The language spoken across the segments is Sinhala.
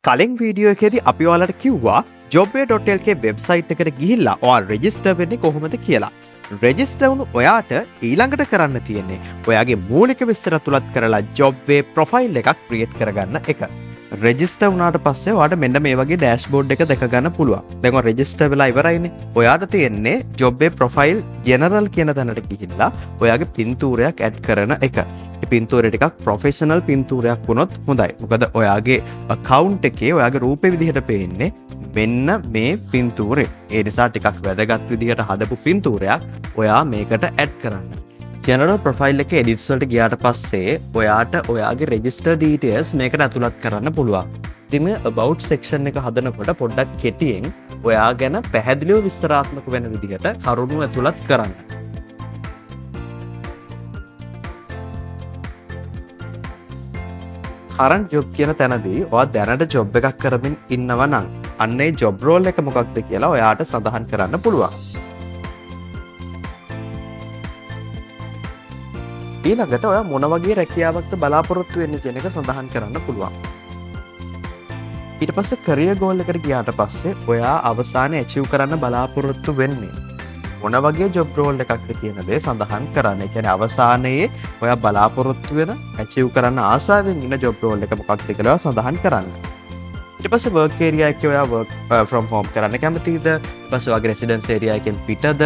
කලින් වීඩියෝ එකේදී අපි ඔයාලට කිව්වා jobway.lk වෙබ්සයිට් එකට ගිහිල්ලා ඔයා රෙජිස්ටර් වෙන්නේ කොහොමද කියලා. රෙජිස්ටර් වුණු ඔයාට ඊළඟට කරන්න තියෙන්නේ ඔයාගේ මූලික විස්තර තුලත් කරලා Jobway profile එකක් ක්‍රියේට් කරගන්න එක. රෙජිස්ටර් වුණාට පස්සේ ඔයාට මෙන්න මේ වගේ ඩෑෂ්බෝඩ් එක දැක ගන්න පුළුවන්. දැන් ඔයා රෙජිස්ටර් වෙලා ඉවරයිනේ. ඔයාට තියෙන්නේ Jobway profile general කියන තැනට ගිහිල්ලා ඔයාගේ පින්තූරයක් ඇඩ් කරන එක. ඒ පින්තූරය ටිකක් ප්‍රොෆෙෂනල් පින්තූරයක් වුණොත් හොඳයි. මොකද ඔයාගේ account එකේ ඔයාගේ රූපේ විදිහට පේන්නේ මෙන්න මේ පින්තූරේ. ඒ නිසා ටිකක් වැදගත් විදිහට හදපු පින්තූරයක් ඔයා මේකට ඇඩ් කරන්න. ජෙනරල් ප්‍රොෆයිල් එකේ එඩිට්ස් වලට ගියාට පස්සේ ඔයාට ඔයාගේ රෙජිස්ටර් ඩීටේල්ස් මේකට ඇතුළත් කරන්න පුළුවන්. ඉතින් මේ about section එක හදනකොට පොඩ්ඩක් කෙටියෙන් ඔයා ගැන පැහැදිලිව විස්තරාත්මක වෙන විදිහට කරුණු ඇතුළත් කරන්න. කරන්ට් ජොබ් කියන තැනදී ඔයා දැනට ජොබ් එකක් කරමින් ඉන්නවා නම් අන්න ඒ ජොබ් රෝල් එක මොකක්ද කියලා ඔයාට සඳහන් කරන්න පුළුවන්. ඊළඟට ඔයා මොන වගේ රැකියාවක්ද බලාපොරොත්තු වෙන්නේ කියන එක සඳහන් කරන්න පුළුවන්. ඊට පස්සේ කරියර් ගෝල් එකට ගියාට පස්සේ ඔයා අවසානයේ ඇචීව් කරන්න බලාපොරොත්තු වෙන්නේ මොන වගේ ජොබ් රෝල් එකක්ද කියන දේ සඳහන් කරන්න. ඒ කියන්නේ අවසානයේ ඔයා බලාපොරොත්තු වෙන ඇචීව් කරන්න ආසාවෙන් ඉන්න ජොබ් රෝල් එක මොකක්ද කියලා සඳහන් කරන්න. ඊට පස්සේ වර්ක් ඒරියා එකේ ඔයා වර්ක් ෆ්‍රොම් හෝම් කරන්න කැමතිද? ඊට පස්සේ ඔයාගේ රෙසිඩන්ස් ඒරියා එකෙන් පිටද?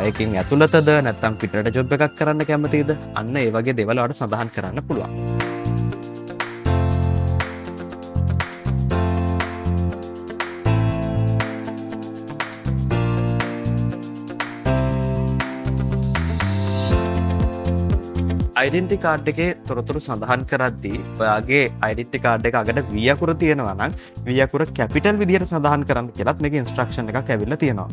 ඒකෙන් ඇතුළතද? නැත්නම් පිටරට ජොබ් එකක් කරන්න කැමතිද? අන්න ඒ වගේ දේවල් ඔයාලට සඳහන් කරන්න පුළුවන්. අයිඩෙන්ටි කාඩ් එකේ තොරතුරු සඳහන් කරද්දී ඔයාගේ අයිඩෙන්ටි කාඩ් එක අගට V අකුර තියෙනවා නම් V අකුර කැපිටල් විදියට සඳහන් කරන්න කියලත් මේකේ ඉන්ස්ට්‍රක්ෂන් එකක් ඇවිල්ලා තියෙනවා.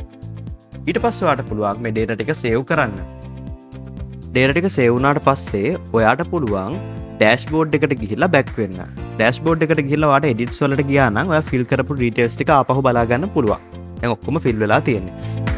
ඊට පස්සේ ඔයාට පුළුවන් මේ ඩේටා ටික සේව් කරන්න. ඩේටා ටික සේව් වුණාට පස්සේ ඔයාට පුළුවන් ඩෑෂ්බෝඩ් එකට ගිහිල්ලා බැක් වෙන්න. ඩෑෂ්බෝඩ් එකට ගිහිල්ලා ඔයාට එඩිට්ස් වලට ගියා නම් ඔයා ෆිල් කරපු ඩීටේල්ස් ටික ආපහු බලා ගන්න පුළුවන්. දැන් ඔක්කොම ෆිල් වෙලා තියෙන්නේ.